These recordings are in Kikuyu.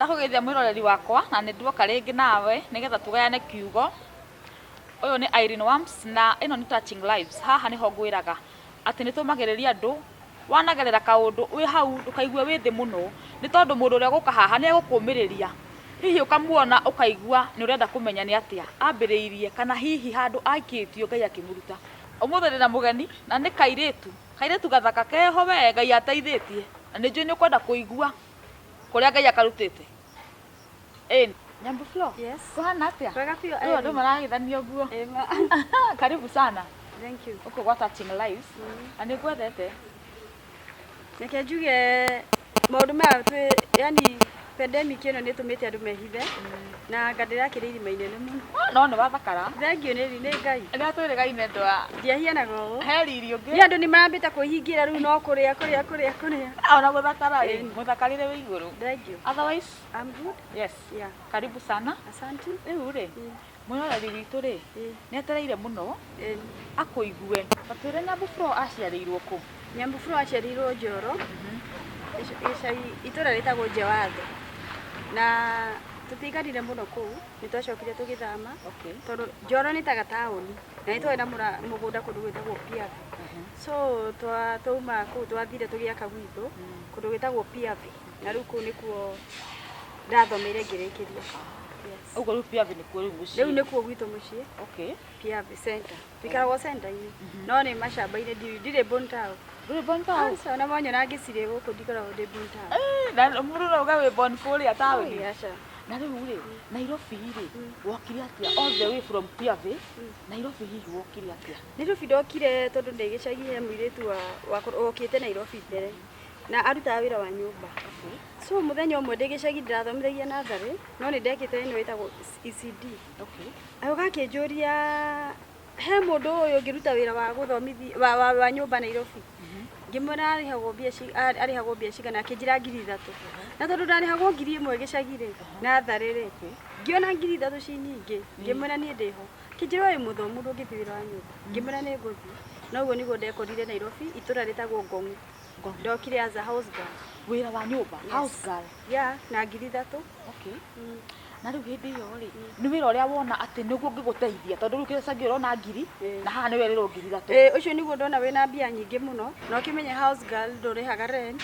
Ndakũgeithia mwĩroreri wakwa na nĩ nduoka rĩngĩ nawe nĩgetha tũgayane kiugo. Ũyũ nĩ Irene Wams na ĩno nĩ Touching Lives. Haha nĩho ngwĩraga atĩ nĩ tũmagĩrĩria andũ, wanagerera kaũndũ wĩ hau ndũkaigue wĩ thĩ mũno, nĩ tondũ mũndũ ũrĩa ũgũka haha nĩ egũkũmĩrĩria. Hihi ũkamuona ũkaigua nĩ ũrenda kũmenya nĩ atĩa ambĩrĩirie kana hihi handũ aikĩtio Ngai akĩmũruta. Ũmũthĩ ndĩna mũgeni na nĩ kairĩtu, kairĩtu gathaka keho we Ngai ateithĩtie na nĩ njũĩ nĩ ũkwenda kũigua kũrĩa Ngai akarutĩte. Ĩni. Nyambu Flo. Yes. Kũhana atĩa? Kwega biũ, Rĩu andũ Irene. maragĩthania ũguo. Ĩma. Karibu sana. Thank you. Gũkũ gwa Touching Lives. Na nĩ ngwendete. Reke njuge maũndũ maya twĩ yani pandemic ĩno nĩ ĩtũmĩte andũ mehithe na anga ndĩrakĩrĩ irima inene mũno. Ah, No nĩ wathakara. Thank you nĩ nĩ Ngai. Rĩrĩa twĩrĩgaine ndwa Ndiahianaga ũũ. he riri ũngĩ. Nĩ andũ nĩ marambĩte kwĩhingĩra rĩu no kũrĩa kũrĩa kũrĩa kũrĩa. Ona gũthakara rĩ, Ĩni. mũthakarĩre wĩ igũrũ. Thank you. Otherwise, I'm good. yes. Yeah. Karibu sana. Asante. Rĩu rĩ, mwĩroreri witũ rĩ, nĩ etereire mũno akũigue. Atwĩre Nyambu Flo aciarĩirwo kũ? Nyambu Flo aciarĩirwo Njoro, gĩcagi itũra rĩtagwo Njewatho. Na tũtiaikarire mũno kũu, nĩ twacokire tũgĩthama tondũ Njoro nĩ ta gataũni na nĩ twarĩ na mũgũnda kũndũ gwĩtagwo Piavi. So twauma kũu twathire tũgĩaka gwitũ kũndũ gwĩtagwo Piavi na rĩu kũu nĩkuo ndathomeire ngĩrĩkĩria. Yes. Ũguo rĩu Piavi nĩkuo rĩu mũciĩ? Rĩu nĩkuo gwitũ mũciĩ. Piavi center. Tũikaragwo center-inĩ no nĩ macamba-inĩ ndirĩ Bontown. Ndũrĩ Bontown? Aca, ona mwanyona ngĩcirĩ gũkũ ndikoragwo ndĩ Bontown. Eh, na mũndũ no auge wĩ born kũrĩa taũni. Aca. Na rĩu rĩ, Nairobi rĩ, wokire atĩa all the way from Piavi? Nairobi hihi wokire atĩa? Nairobi ndokire tondũ ndĩ gĩcagi he mũirĩtu wokĩte Nairobi mbere na arutaga wĩra wa nyũmba. So mũthenya ũmwe ndĩ gĩcagi ndĩrathomithagia natharĩ no nĩ ndekĩte ĩno ĩtagwo ECD. Agĩũka akĩnjũria he mũndũ ũyũ ũngĩruta wĩra wa gũthomithia wa nyũmba Nairobi. Ngĩmwĩra arĩhagwo mbia cigana, akĩnjĩra 3000. Na tondũ ndarĩhagwo 1000 gĩcagi rĩ, natharĩ rĩ, ngĩona 3000 ci nyingĩ, ngĩmwĩra niĩ ndĩho. Akĩnjĩra wĩ mũthomu ndũngĩthiĩ wĩra wa nyũmba. Ngĩmwĩra nĩ ngũthiĩ. Na ũguo nĩguo ndekorire Nairobi, itũra rĩtagwo Ngong'u. Ndokire as a house girl. Wĩra wa nyũmba? Yes. House girl? Yeah, na 3000. Na rĩu hĩndĩ ĩyo rĩ, nĩ wĩra ũrĩa wona atĩ nĩguo ũngĩgũteithia tondũ rĩu kĩgĩcagi ũrona ngiri na haha nĩ werĩrwo 3000. Ĩĩ, ũcio nĩguo ndona wĩna mbia nyingĩ mũno na ũkĩmenye house girl ndũrĩhaga rent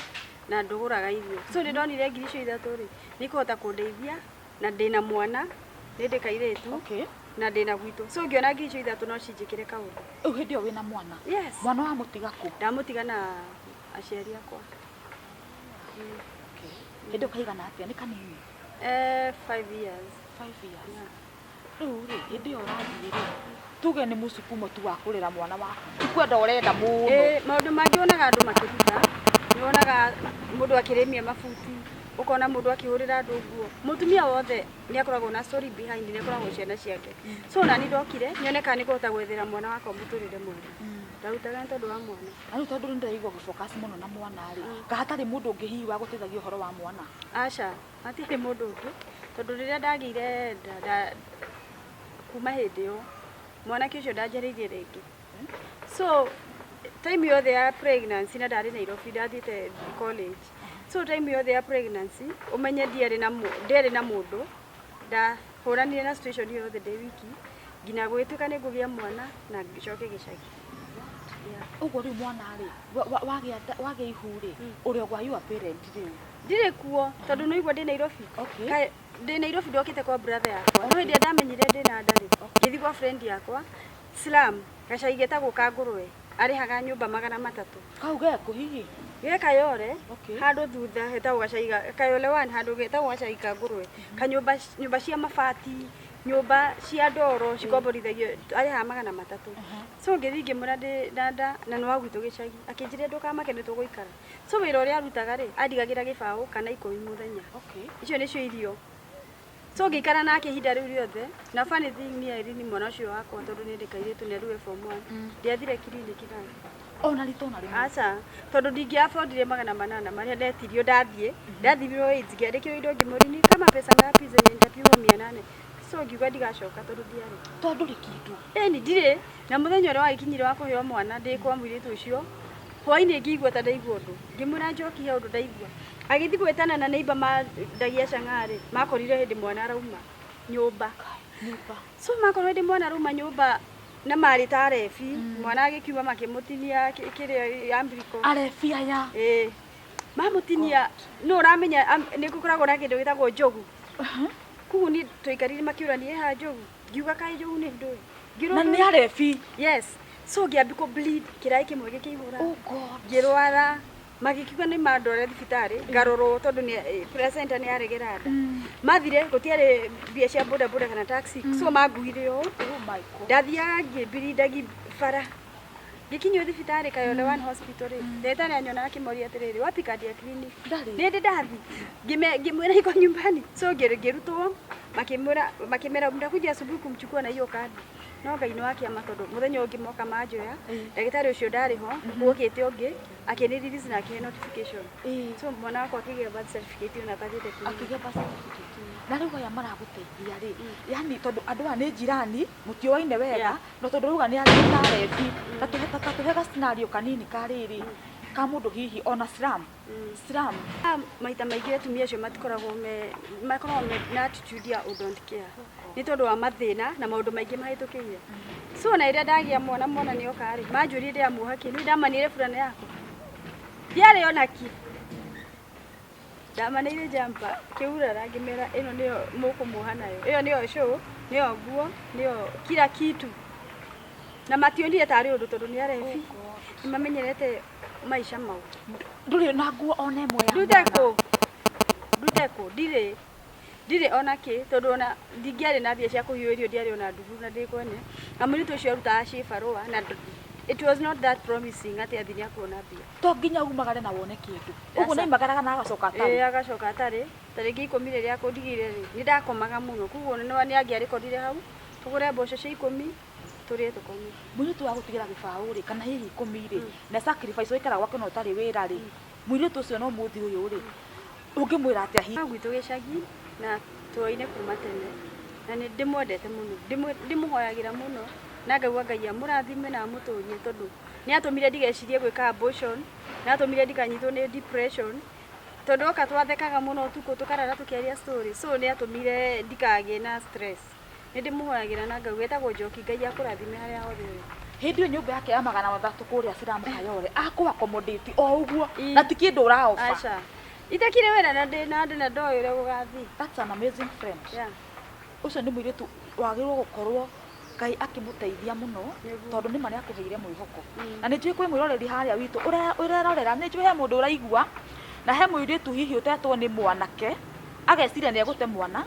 na ndũgũraga irio. So nĩ ndonire ngiri icio ithatũ rĩ, nĩ ikũhota kũndeithia na ndĩna mwana, nĩ ndĩ kairĩtu na ndĩna gwitũ. So ngĩona ngiri icio ithatũ no cinjĩkĩre kaũndũ. Rĩu hĩndĩ ĩyo wĩna mwana? Yes. Mwana wamũtiga kũ? Ndamũtiga na aciari akwa. Hĩndĩ ĩyo kaigana atĩa? Nĩ kanini? 5 years. 5 years. Rĩu rĩ, hĩndĩ ĩyo ũrathiĩ rĩ, tuge nĩ mũsukumo tu wa kũrera mwana waku, ti kwenda ũrenda mũno. Ĩĩ, maũndũ mangĩ wonaga andũ makĩruta, nĩ wonaga mũndũ akĩrĩmia mabuti, ũkona mũndũ akĩhũrĩra andũ nguo. Mũtumia wothe nĩ akoragwo na story behind, nĩ akoragwo ciana ciake. So nani ndokire, nyone kana nĩ ngũhota gwethera mwana wakwa mũtũrĩre mwega. Ndarutaga nĩ tondũ wa mwana. Na rĩu tondũ nĩ ndĩraigua gũ focus mũno na mwana rĩ, ka hatarĩ mũndũ ũngĩ hihi wagũteithagia ũhoro wa mwana? Aca, hatirĩ mũndũ ũngĩ, tondũ rĩrĩa ndagĩire nda, kuma hĩndĩ ĩyo, mwanake ũcio ndanjarĩirie rĩngĩ. So, time yothe ya pregnancy na ndarĩ Nairobi, ndathiĩte college. So time yothe ya pregnancy, ũmenye ndiarĩ na mũndũ, ndahũranire na situation yothe ndĩ wiki, nginya gũgĩtuĩka nĩ ngũgĩa mwana na ngĩcoke gĩcagi. Ũguo rĩu mwana rĩ, wagĩa ihu rĩ, ũrĩ o gwa your parent rĩu? Ndirĩ kuo, tondũ nĩ ũigua ndĩ Nairobi. Kaĩ ndĩ Nairobi ndokĩte kwa brother yakwa. No hĩndĩ ĩrĩa ndamenyire ndĩ na nda rĩ, ngĩthiĩ gwa friend yakwa, Slum, gacagi getagwo ka Ngũrũe, arĩhaga nyũmba 300. Kau gekũ hihi? Ge Kayole, handũ thutha hetagwo gacagi ga Kayole 1, handũ getagwo gacagi ka Ngũrũe. Kanyũmba, nyũmba cia mabati, nyũmba cia ndoro cikomborithagio, arĩhaga 300. So ngĩthiĩ ngĩmwĩra ndĩ na nda na nĩ wa gwitũ gĩcagi, akĩnjĩra ndũkamake nĩ tũgũikara. So wĩra ũrĩa arutaga rĩ, andigagĩra gĩbaũ kana 10 mũthenya. Icio nĩcio irio. So ngĩikara nake ihinda rĩu rĩothe, na funny thing nĩ Irene mwana ũcio wakwa tondũ nĩ ndĩ kairĩtu na rĩu e form 1, ndiathire kiriniki nake. Ona rita ona rĩmwe? Aca, tondũ ndingĩ affordire 800 marĩa ndetirio ndathiĩ, ndathimirwo AIDS ngĩandĩkĩrwo indo ngĩmũria ni kama pesa ngapi zenye nitapimwo 800. So ngiuga ndigacoka tondũ ndiarĩ. Tondũ ndũrĩ kĩndũ. Ĩni ndirĩ, na mũthenya ũrĩa wagĩkinyire wa kũheo mwana ndĩ kwa mũirĩtu ũcio, Hwainĩ ngĩigua ta ndaigua ũndũ, ngĩmwĩra Njoki he ũndũ ndaigua. Agĩthiĩ gwĩtana na neighbor mandagia chang'aa rĩ, makorire hĩndĩ mwana arauma nyũmba. Nyũmba. So makorwo hĩndĩ mwana arauma nyũmba na marĩ ta arebi, mwana agĩkiuma makĩmũtinia kĩrĩa umbilical. Arebi aya. Ĩĩ. Mamũtinia, nũ ũramenya nĩ gũkoragwo na kĩndũ gĩtagwo njogu. Koguo niĩ twaikarire makĩũrania ĩha njogu. Ngiuga kaĩ njogu nĩ ndũĩ. Ngĩrwo Na nĩ ndũĩ. arebi. Yes. So ngĩambia kũ bleed, kĩraĩ kĩmwe gĩkĩihũra. Oh God. Ngĩrwara, magĩkiuga nĩ mandware thibitarĩ ngarorwo tondũ nĩ placenta nĩ yaregera nda. Mathire gũtiarĩ mbia cia boda boda kana taxi, so manguire ũũ. Oh my God. Ndathiaga ngĩbirindagia bara. Ngĩkinyio thibitarĩ Kayole One Hospital rĩ, ndagĩtarĩ anyona akĩmoria atĩrĩrĩ, wapi kadi ya clinic? Ndarĩ. Nĩ ndĩ ndathi. Ngĩmwĩra iko nyumbani. So ngĩrutwo, makĩmwĩra makĩmera mtakuja asubuhi kumchukua na hiyo kadi. No Ngai nĩ wa kĩama tondũ mũthenya ũngĩ moka manjoya, ndagĩtarĩ ũcio ndarĩ ho, gwokĩte ũngĩ, akĩnĩ release na akĩhe notification. So mwana wakwa akĩgĩa birth certificate ona atathiĩte clinic. Akĩgĩa birth certificate. Na rĩu aya maragũteithia rĩ, yani tondũ andũ aya nĩ njirani, mũtiũaine wega, no tondũ rauga nĩ arĩ ta arebi, ta tũhe ga scenario kanini ka rĩrĩ, ka mũndũ hihi ona slum. Slum. Maita maingĩ atumia acio matikoragwo me makoragwo me na attitude ya I don't care nĩ tondũ wa mathĩna na maũndũ maingĩ mahĩtũkĩire. So ona rĩrĩa ndagĩa mwana, mwana nĩ oka rĩ, manjũrie ndĩramuoha kĩ, niĩ ndamanire burana yakwa ndiarĩ ona ki, ndamaneire jumper kĩurara, ngĩmera ĩno nĩyo mũkũmuoha nayo, ĩyo nĩyo show, nĩyo nguo, nĩyo kila kitu, na mationire tarĩ ũndũ tondũ nĩ arebi, nĩ mamenyerete maica mau. Ndũrĩ na nguo ona ĩmwe ya Ndute mwana. Kũ ndute kũ? Ndirĩ ona kĩ, tondũ ona ndingĩarĩ na mbia cia kũhiũhĩrio, ndiarĩ ona ndugu na ndĩ kwene, na mũirĩtu ũcio arutaga cibarũa na it was not that promising atĩ athi nĩ akuona mbia. To nginya umagare na wone kĩndũ. Ũguo Aca. nĩaimagaraga na agacoka atarĩ. Ĩĩ, agacoka atarĩ. Ta rĩngĩ 10 rĩrĩa akũndigire rĩ, nĩ ndakomaga mũno, koguo nĩ angĩarĩkorire hau tũgũre mboco cia 10 tũrĩe tũkome. Mũirĩtu wa gũtigĩra gĩbaũ rĩ, kana hihi 10 rĩ, na sacrifice waikara gwake na ũtarĩ wĩra rĩ, mũirĩtu ũcio no mũthĩ ũyũ rĩ, ũngĩmwĩra atĩa hihi? Gwitũ gĩcagi na tũoine kuma tene na nĩ ndĩmwendete mũno, ndĩmũhoyagĩra mũno na ngauga Ngai amũrathime na amũtũrie, tondũ nĩ atũmire ndigecirie gwĩka abortion, nĩ atũmire ndikanyitwo nĩ depression, tondũ oka twathekaga mũno ũtukũ tũkarara tũkĩaria story, so nĩ atũmire ndikagĩe na stress. Nĩ ndĩmũhoyagĩra na ngauga, etagwo Njoki, Ngai akũrathime harĩa hothe ũrĩ. Hĩndĩ ĩyo nyũmba yake ya 300 kũrĩa Siramu Kayole akũ accommodate o ũguo Ii. na ti kĩndũ ũraoba. Aca, itakirĩ wĩra na ndĩ na ndĩ na ndoĩ ũrĩa gũgathiĩ. That's an amazing friend. Ũcio nĩ mũirĩtu wagĩrĩirwo gũkorwo Ngai akĩmũteithia mũno. Nĩguo. Tondũ nĩ ma nĩ akũheire mwĩhoko. Na nĩ njũĩ kwĩ mwĩroreri harĩa witũ ũrerorera, nĩ njũĩ he mũndũ ũraigua na he mũirĩtu hihi ũtetwo nĩ mwanake ageciria nĩ egũte mwana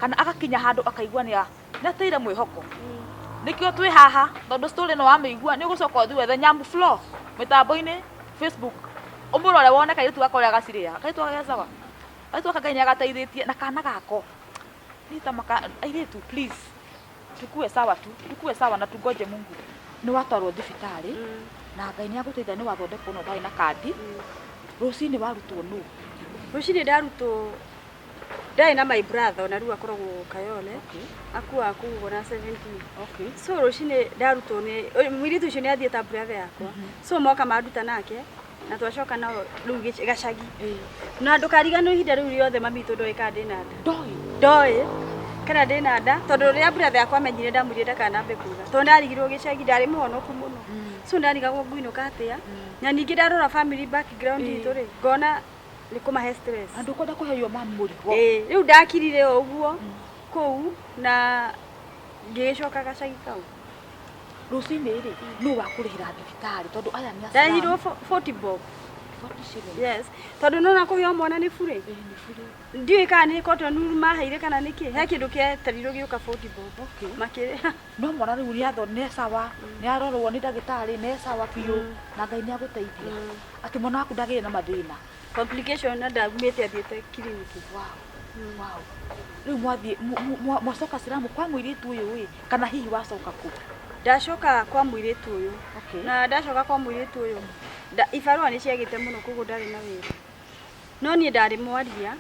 kana agakinya handũ akaigua nĩ ateire mwĩhoko. Nĩkĩo twĩ haha, tondũ story ĩno wamĩigua nĩ ũgũcoka ũthiĩ wethe Nyambu Floor mĩtambo-inĩ Facebook, ũmũrore wone kairĩtu gaka ũrĩa gacirĩaga, kairĩtu gaka ge sawa, kairĩtu gaka Ngai nĩ agateithĩtie na kana gako. Niĩ ta maka airĩtu, please, tukue sawa tu, tukue sawa na tungoje Mungu. Nĩ watwarwo thibitarĩ na Ngai nĩ agũteithia, nĩ wathondekwo na ũtarĩ na kandi. Rũcinĩ warutwo nũ? Rũcinĩ ndarutwo ndarĩ na my brother, ona rĩu akoragwo Kayole. Akuaga kũu ũguo na 17. So rũcinĩ ndarutwo nĩ mũirĩtu ũcio, nĩ athiĩ ta brother yakwa, so moka manduta nake na twacoka nao rĩu gacagi. Na ndũkariganĩrwo ihinda rĩu rĩothe mami witũ ndoĩ kana ndĩna nda. Ndoĩ. Ndoĩ kana ndĩna nda, tondũ rĩrĩa brother yakwa amenyire ndamwĩrire ndakanambe kuga, tondũ ndarigirwo gĩcagi ndarĩ mũhonoku mũno, so ndarigagwo ngũinũka atĩa, na ningĩ ndarora family background itũ rĩ, ngona nĩ kũmahe stress. Na ndũkwenda kũheyo mamu mũrigo. Ĩĩ, rĩu ndakirire o ũguo kũu na ngĩgĩcoka gacagi kau. Rũcinĩ rĩ, nũ wakũrĩhĩra thibitarĩ, tondũ aya nĩ Ndarĩhirwo Asilamu? 40 bob. 40 shillings. Yes, tondũ nona kũheo mwana nĩ burĩ. Ĩĩ, nĩ bure. Ndiũĩ kana nĩ cotton wool maheire kana nĩkĩ, he kĩndũ kĩetereirwo gĩũka 40 bob. Makĩrĩha. No mwana rĩu nĩ atho nĩ sawa, nĩ arorwo nĩ ndagĩtarĩ, nĩ sawa biũ na Ngai nĩ agũteithia atĩ mwana waku ndagĩire na mathĩna. Complication na ndagumĩte athiĩte kiriniki. Wow. Rĩu mwathiĩ mwacoka Siramu kwa mũirĩtu ũyũ ĩ, kana hihi wacoka kũ? Ndacoka kwa mũirĩtu ũyũ. Na ndacoka kwa mũirĩtu ũyũ, ibarũa nĩ ciagĩte mũno, koguo ndarĩ na wĩra, no niĩ ndarĩ mwaria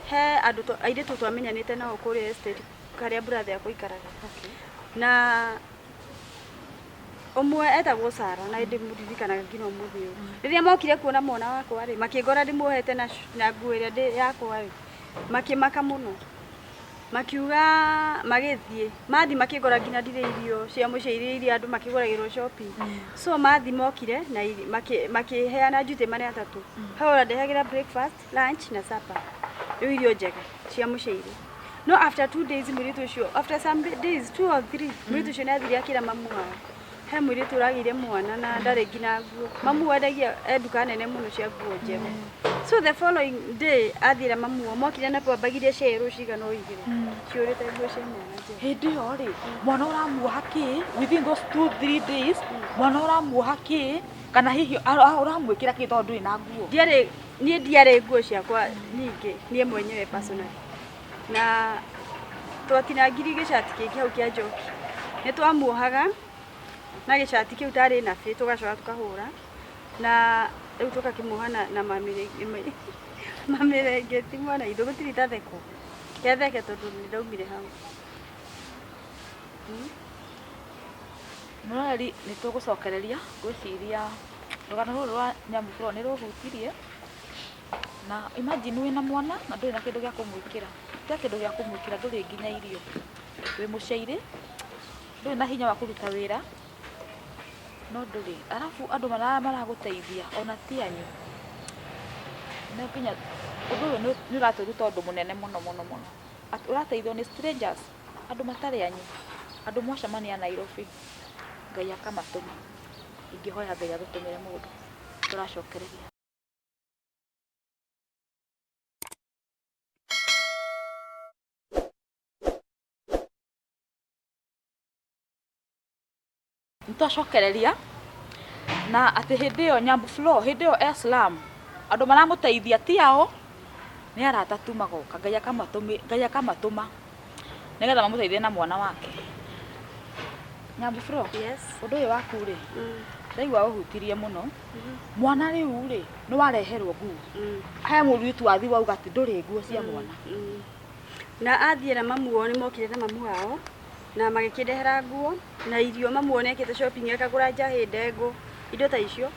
he andũ airĩtu twamenyanĩte nao kũrĩa estate karĩa brother yakwa aikaraga. Na Ũmwe etagwo Sara na ndĩmũririkanaga nginya ũmũthĩ ũyũ. Rĩrĩa mokire kuona mwana wakwa rĩ, makĩngora ndĩmuohete na na nguo ĩrĩa yakwa rĩ, makĩmaka mũno. Makiuga magĩthiĩ, mathiĩ makĩngora nginya ndirĩ irio cia mũciĩ iria iria andũ makĩgũragĩrwo shopping. So mathiĩ mokire na makĩheana njuti marĩ atatũ. Hau ũrandehagĩra breakfast, lunch na supper. Rĩu irio njega cia mũciĩ. No after 2 days mũirĩtu ũcio, after some days, 2 or 3, mũirĩtu ũcio nĩ athire akĩra mamu wao he mũirĩtu ũragĩire mwana na ndarĩ nginya nguo. Mamu endagia e nduka nene mũno cia nguo njerũ. So the following day athiĩra mamu wao, mokire na bag iria cia cigana o igĩrĩ ciũrĩte nguo cia mwana njerũ. Hĩndĩ ĩyo rĩ, mwana ũramuoha kĩ within those 2-3 days, mwana ũramuoha kĩ, kana hihi ũramwĩkĩra kĩ tondũ ndũrĩ na nguo? Ndiarĩ, niĩ ndiarĩ nguo ciakwa nyingĩ niĩ mwenyewe personally, na twatinangirie gĩcati kĩngĩ hau kĩa njoki, nĩ twamuohaga na gĩcati kĩu tarĩ nabĩ, tũgacoka tũkahũra na rĩu tũgakĩmuoha na mamĩrengeti. Mwana itũ gũtirĩ itathekwo ketheke tondũ nĩ ndaumire hau. Mũroreri, nĩ tũgũcokereria. Ngwĩciria rũgano rũrũ rwa Nyamũ nĩ rũhutirie. Na imagine wĩna mwana na ndũrĩ na kĩndũ gĩa kũmwĩkĩra, tiga kĩndũ gĩa kũmwĩkĩra, ndũrĩ nginya irio, wĩ mũciairĩ, ndũrĩ na hinya wa kũruta wĩra, no ndũrĩ arabu andũ maragũteithia ona ti anyu. No nginya ũndũ ũyũ nĩ ũratũruta ũndũ mũnene mũno mũno mũno, atĩ ũrateithio nĩ strangers, andũ matarĩ anyu, andũ mwacemania Nairobi, Ngai akamatũma. Ingĩhoya Ngai agũtũmĩre mũndũ. Tũracokereria. Nĩtwacokereria na atĩ hĩndĩ ĩyo Nyambu Flo, hĩndĩ ĩyo e slum, andũ maramũteithia ti ao, nĩ arata tu magoka, Ngai akamatũma nĩgetha mamũteithie na mwana wake. Nyambu Flo, Yes. ũndũ ũyũ waku rĩ, ndaigua ũhutirie mũno. Mwana rĩu rĩ, nĩ wareherwo nguo? He mũirĩtu wathi wauga atĩ ndũrĩ nguo cia mwana? Na athiĩ na mamu wao, nĩ mokire na mamu wao na magĩkĩndehera nguo na irio. Mamu wao nĩekĩte shopping, akagũra njahĩ, ndengũ, indo ta icio,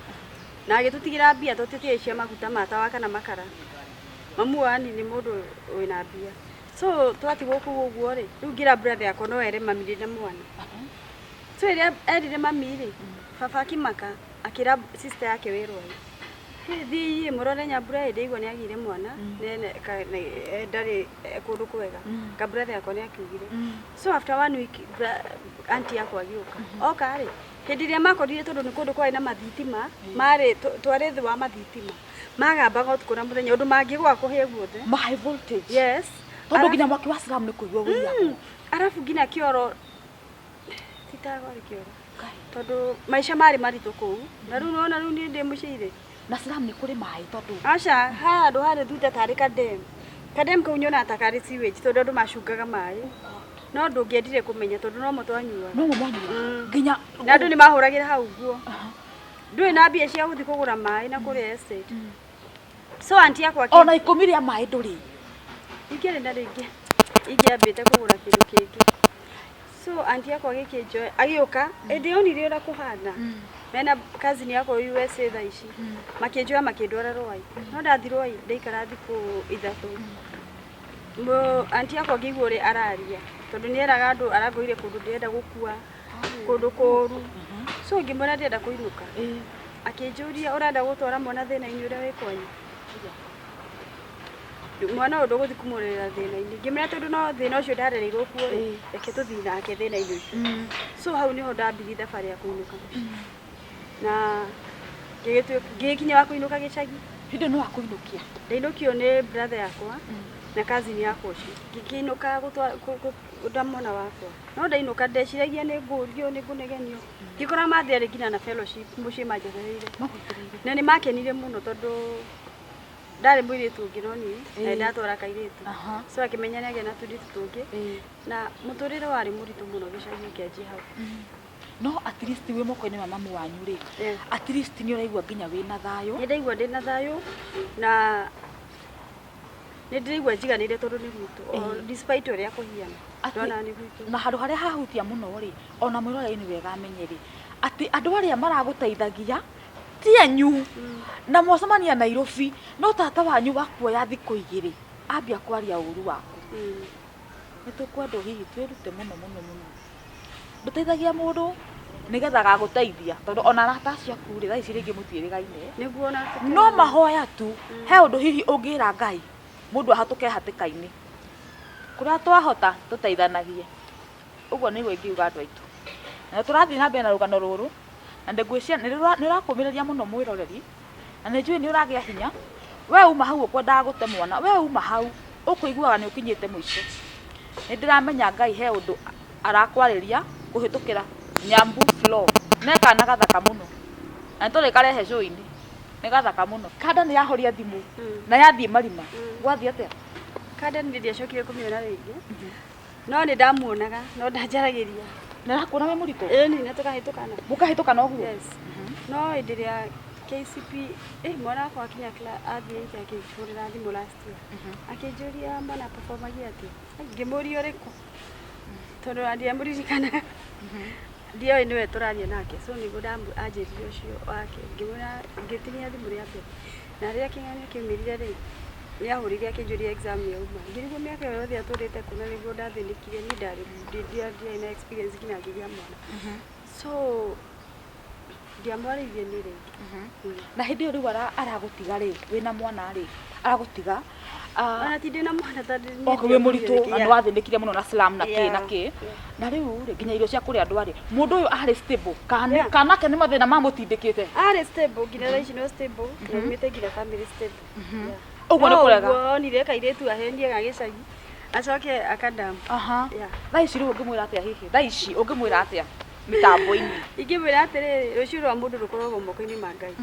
na agĩtũtigĩra mbia tũtitiĩ cia maguta ma tawa kana makara. Mamu wao yani nĩ mũndũ wĩna mbia. So twatigwo kũu ũguo rĩ, rĩu ngĩra brother yakwa no ere mami ndĩna mwana. So ĩrĩa erire mami rĩ, baba akĩmaka, akĩra sister yake wĩ Rwai, "Thiĩ mũrore Nyambura ĩ, ndĩigua nĩ agĩire mwana, ndarĩ kũndũ kwega." Ka brother yakwa nĩ akiugire. So after one week auntie yakwa agĩũka. Oka rĩ, hĩndĩ ĩrĩa makorire, tondũ nĩ kũndũ kwarĩ na mathitima, marĩ twarĩ thĩ wa mathitima, magambaga ũtukũ na mũthenya ũndũ mangĩgwa kũhĩe guothe. Ma high voltage? Yes. Tondũ nginya mwaki wa slum nĩ kũigua wũiyagwo. Arabu nginya kĩoro titagwarĩ kĩoro, tondũ maica marĩ maritũ kũu, na rĩu nĩwona rĩu niĩ ndĩ mũciĩ Na slum nĩ kũrĩ maĩ tondũ? Aca, ha handũ harĩ thutha tarĩ kadem. Kadem kau nyonaga ta karĩ sewage, tondũ andũ macungaga maĩ, no ndũngĩendire kũmenya tondũ no mo twanyuaga. No mo mwanyua nginya? Na andũ nĩ mahũragĩra hau nguo. Ndũrĩ na mbia cia gũthiĩ kũgũra maĩ na kũrĩa estate. So auntie yakwa Ona 10 rĩa maĩ ndũrĩ? Ingĩarĩ na rĩngĩ ingĩambĩte kũgũra kĩndũ kĩngĩ. So auntie yakwa agĩkĩnjoya, agĩũka ĩndĩ onire ũrĩa kũhana mena cousin yakwa USA thaa ici, makĩnjoya makĩndwara Rwai. No ndathi Rwai ndaikara thikũ 3. Auntie yakwa ngĩigua ũrĩa araria, tondũ nĩ eraga andũ arangorire kũndũ ndĩrenda gũkua, kũndũ kũũru. So ngĩmwĩra ndĩrenda kũinũka. Akĩnjũria, "Ũrenda gũtwara mwana thĩna-inĩ ũrĩa wĩ kwanyu? Mwana ũyũ ndũgũthiĩ kũmũrerera thĩna-inĩ." Ngĩmwĩra tondũ no thĩna ũcio ndarereirwo kuo rĩ, reke tũthiĩ nake thĩna-inĩ ũcio. So hau nĩho ndambirie thabarĩ ya kũinũka mũciĩ, na ngĩgĩkinya wa kũinũka gĩcagi. Hĩndĩ ĩyo nĩ wakũinũkia? Ndainũkio nĩ brother yakwa na cousin yakwa ũcio. Ngĩkĩinũka gũtwara mwana wakwa, no ndainũka ndeciragia nĩ ngũrio, nĩ ngũnegenio. Ngĩkora mathiarĩ nginya na fellowship mũciĩ manjetereire. Magwetereire. Na nĩ makenire mũno tondũ ndarĩ mũirĩtu ũngĩ no niĩ na ndatwara kairĩtu. So akĩmenya nĩ agĩa na tũirĩtu tũngĩ. Na mũtũrĩre warĩ mũritũ mũno gĩcagi ũkĩanjia hau. No at least wĩ moko-inĩ ma mamu wanyu rĩ, at least nĩ ũraigua nginya wĩna thayũ? Nĩ ndaigua ndĩna thayũ na Nĩ ndĩraigua njiganĩire tondũ nĩ gwitũ, o despite ũrĩa kũhiana. Atĩ- Ndona nĩ gwitũ. Na handũ harĩa hahutia mũno rĩ, ona mwĩroreri nĩ wega amenye rĩ, atĩ andũ arĩa maragũteithagia ti anyu na mwacemania Nairobi, no tata wanyu wakuoya thikũ 2 ambia kwaria ũru waku. Nĩ tũkwendwo hihi twĩrute mũno mũno mũno. Ndũteithagia mũndũ nĩgetha agagũteithia, tondũ ona arata acio aku rĩ, thaa ici rĩngĩ mũtiĩrĩgaine. Nĩguo ona No mahoya tu, he ũndũ hihi ũngĩra Ngai mũndũ ahatũke hatĩka-inĩ. Kũrĩa twahota tũteithanagie. Ũguo nĩguo ingiuga andũ aitũ. Na tũrathiĩ na mbere na rũgano rũrũ, na ngwĩciria nĩ rũrakũmĩrĩria mũno mwĩroreri, na nĩ njũĩ nĩ ũragĩa hinya. We uma hau ũkwendaga gũte mwana, we uma hau ũkũiguaga nĩ ũkinyĩte mũico. Nĩ ndĩramenya Ngai he ũndũ arakwarĩria kũhĩtũkĩra Nyambu Flo. Ne kana gathaka mũno. Na nĩ tũrĩkarehe show-inĩ. Nĩ gathaka mũno. Kanda nĩ yahoria thimũ na yathiĩ marima. Gwathiĩ atĩa? Kanda nĩ ndiacokire kũmĩona rĩngĩ. No nĩ ndamuonaga, no ndanjaragĩria. Na arakuona wĩ mũritũ? Ĩni, na tũkahĩtũkana. Mũkahĩtũkana ũguo? Yes. No hĩndĩ ĩrĩa KCP, mwana wakwa akinya athiĩte akĩhũrĩra thimũ last year. Akĩnjũria mwana performagia atĩa. Ngĩmũria ũrĩkũ. Tondũ ndiamũririkanaga. Ndioĩ nĩwe tũraria nake. So nĩguo anjĩrire ũcio wake. Ngĩmwĩra, ngĩtinia thimũ rĩa mbere. Na rĩrĩa kĩng'ang'i kĩaumĩrire rĩ, nĩahũrire akĩnjũria exam nĩyauma. Ngĩrigwo mĩaka ĩyo yothe atũrĩte kũ na nĩguo ndathĩnĩkire niĩ ndarĩ ndiarĩ na experience nginya ngĩgĩa mwana. So ndiamwarĩirie niĩ rĩngĩ. Na hĩndĩ ĩyo rĩu aragũtiga rĩ, wĩna mwana rĩ, aragũtiga. Ona ti ndĩ na mwana tondũ niĩ Okay, wĩ mũritũ na Yeah. nĩ wathĩnĩkire mũno na slam na kĩ na Yeah. kĩ. Na rĩu rĩ, nginya irio cia kũrĩa ndwarĩ. Mũndũ ũyũ arĩ stable, kana Yeah. kana nake nĩ mathĩna mamũtindĩkĩte. Arĩ stable nginya thaa ici no stable, na aumĩte nginya family stable. Yeah. Ũguo nĩ No kũrega. ũguo onire kairĩtu ahenie ga gĩcagi acoke akandamp. Aha. Yeah. Thaa ici rĩu ũngĩmwĩra atĩa hihi? Thaa ici ũngĩmwĩra atĩa mĩtambo-inĩ? Ingĩmwĩra atĩrĩrĩ, rũciũ rwa mũndũ rũkoragwo moko-inĩ ma Ngai.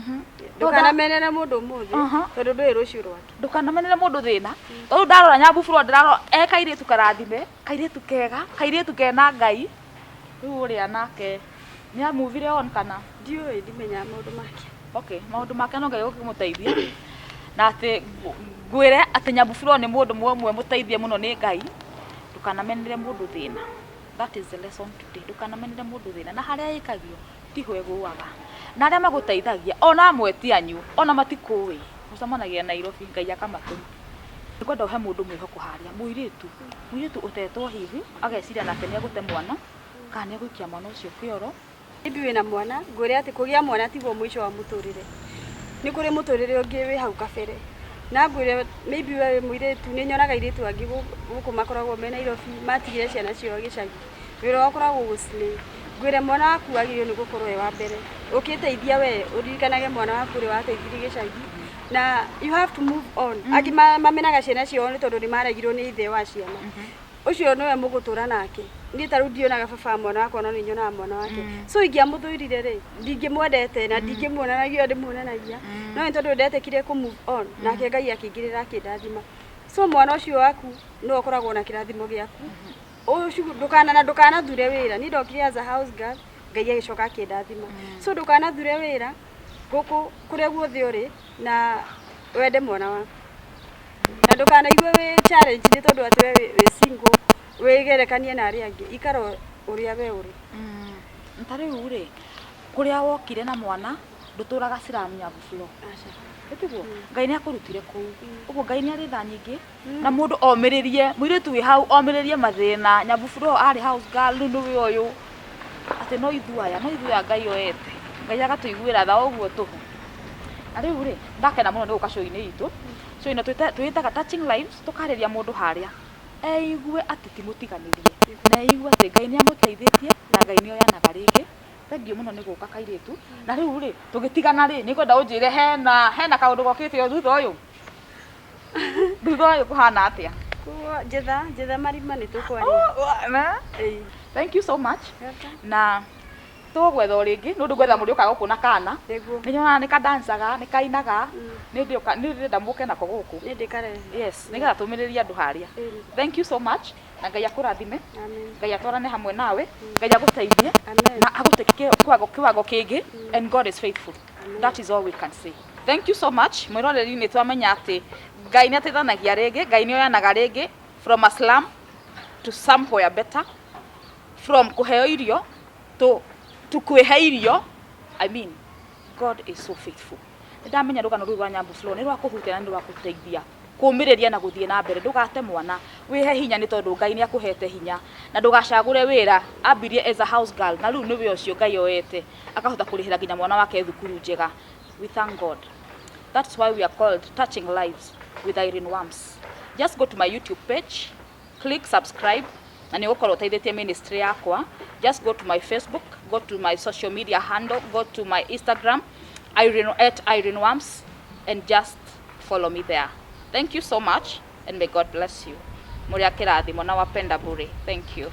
Ndũkanamenere mũndũ ũmũthĩ tondũ ndũĩ rũciũ rwake. Ndũkanamenere mũndũ thĩna. Tondũ ndarora Nyambu Flo ndĩrarora e kairĩtu karathime, kairĩtu kega, kairĩtu kena Ngai. Rĩu ũrĩa nake nĩ amuvire on kana? Ndiũĩ, ndimenyaga maũndũ make. Okay, maũndũ make no Ngai ũkĩmũteithia. Na atĩ ngwĩre atĩ Nyambu Flo nĩ mũndũ ũmwe mũteithie mũno nĩ Ngai. Ndũkanamenere mũndũ thĩna. That is the lesson today. Ndũkanamenere mũndũ thĩna. Na harĩa ĩkagio tiho ĩgũaga. Na arĩa magũteithagia ona amwe ti anyu, ona matikũĩ. Mũcemanagia Nairobi, Ngai akamatũma. Nĩngwenda ũhe mũndũ mwĩhoko harĩa, mũirĩtu. Mũirĩtu ũtetwo hihi, ageciria nake nĩ egũte mwana, kana nĩ egũikia mwana ũcio kĩoro. Maybe wĩna mwana, ngwĩre atĩ kũgĩa mwana tiguo mũico wa mũtũrĩre. Nĩ kũrĩ mũtũrĩre ũngĩ wĩ hau kabere. Na ngwĩre maybe we wĩ mũirĩtu, nĩ nyonaga airĩtu angĩ gũkũ makoragwo me Nairobi, matigire ciana ciao gĩcagi. Wĩra wao ũkoragwo gũclay. Ngwĩre mwana waku agĩrĩirwo nĩ gũkorwo e wa mbere. Ũkĩteithia we, ũririkanage mwana waku ũrĩa wateithirie gĩcagi. Na you have to move on. Angĩ mamenaga ciana ciao nĩ tondũ nĩ maregirwo nĩ ithe wa ciana. Ũcio nĩwe mũgũtũra nake. Niĩ ta rĩu ndionaga baba wa mwana wakwa no nĩ nyonaga mwana wake. So ingĩamũthũirire rĩ, ndingĩmwendete na ndingĩmuonanagia ũrĩa ndĩmuonanagia. No nĩ tondũ ndetĩkire kũ move on, nake Ngai akĩingĩrĩra akĩndathima. So mwana ũcio waku nĩwe ũkoragwo na kĩrathimo gĩaku. Ũcio ndũkana na ndũkanathure wĩra. Niĩ ndokire as a house girl, Ngai agĩcoka akĩndathima. So ndũkanathure wĩra gũkũ kũrĩa guothe ũrĩ na wende mwana waku. Na ndũkanaigue wĩ challenge nĩ tondũ atĩ we wĩ single, wĩgerekanie na arĩa angĩ. Ikara ũrĩa we ũrĩ. Ta rĩu rĩ, kũrĩa wokire na mwana, ndũtũraga slum Nyambu Flo. Aca. Ĩtiguo? Ngai nĩ akũrutire kũu. Ũguo Ngai nĩ arĩ tha nyingĩ. Na mũndũ omĩrĩrie, mũirĩtu wĩ hau omĩrĩrie mathĩna. Nyambu Flo arĩ house girl, rĩu nĩwe ũyũ. Atĩ no ithuĩ aya, no ithuĩ aya Ngai oete. Ngai agatũiguĩra tha o ũguo tũhũ. Na rĩu rĩ, ndakena mũno nĩ gũka show-inĩ itũ. Show ĩno twĩtaga Touching Lives, tũkarĩria mũndũ harĩa. Eigue atĩ ti mũtiganĩrie. Na eigue atĩ Ngai nĩ amũteithĩtie na Ngai nĩ oyanaga rĩngĩ. Thengiũ mũno nĩ gũka kairĩtu. Na rĩu rĩ, tũgĩtigana rĩ, nĩ ngwenda ũnjĩre hena kaũndũ gokĩte o thutha ũyũ. Thutha ũyũ kũhana atĩa? Kuo njetha marima nĩ tũkwaria. Oh, na? Ĩĩ. Thank you so much. Welcome. Na tũgwetha o rĩngĩ, nĩ ũndũ ngwetha mũndũ ũkaga gũkũ na kana. Nĩguo. Nĩ nyonaga nĩ kadancaga, nĩ kainaga. Nĩ ndĩrenda mũke nako gũkũ. Nĩ ndĩkarehe. Yes, nĩgetha tũmĩrĩrie andũ harĩa. Ĩĩ. Thank you so much. Na Ngai akũrathime. Amen. Ngai atwarane hamwe nawe. Ngai agũteithie. Amen. Na agũteke kiwango kĩngĩ. And God is faithful. That is all we can say. Thank you so much mwĩroreri. Nĩ twamenya atĩ Ngai nĩ ateithanagia rĩngĩ, Ngai nĩ oyanaga rĩngĩ from a slum to somewhere better, from kũheo irio to kwĩhe irio. I mean, God is so faithful. Nĩ ndamenya rũgano rũu rwa Nyambu Flo nĩ rwa kũhutia na nĩ rwa gũteithia kũmĩrĩria na gũthiĩ na mbere. Ndũgate mwana, wĩhe hinya nĩ tondũ Ngai nĩ akũhete hinya, na ndũgacagũre wĩra. Ambirie as a house girl na rĩu nĩwe ũcio Ngai oete akahota kũrĩhĩra nginya mwana wake thukuru njega. We thank God. That's why we are called Touching Lives with Irene Wams. Just go to my YouTube page, click subscribe, na nĩ ũgũkorwo ũteithĩtie ministry yakwa. Just go to my Facebook, go to my social media handle, go to my Instagram, Irene, @IreneWams, and just follow me there. Thank you so much and may God bless you. Mũrĩ a kĩrathimo na wapenda bure. Thank you.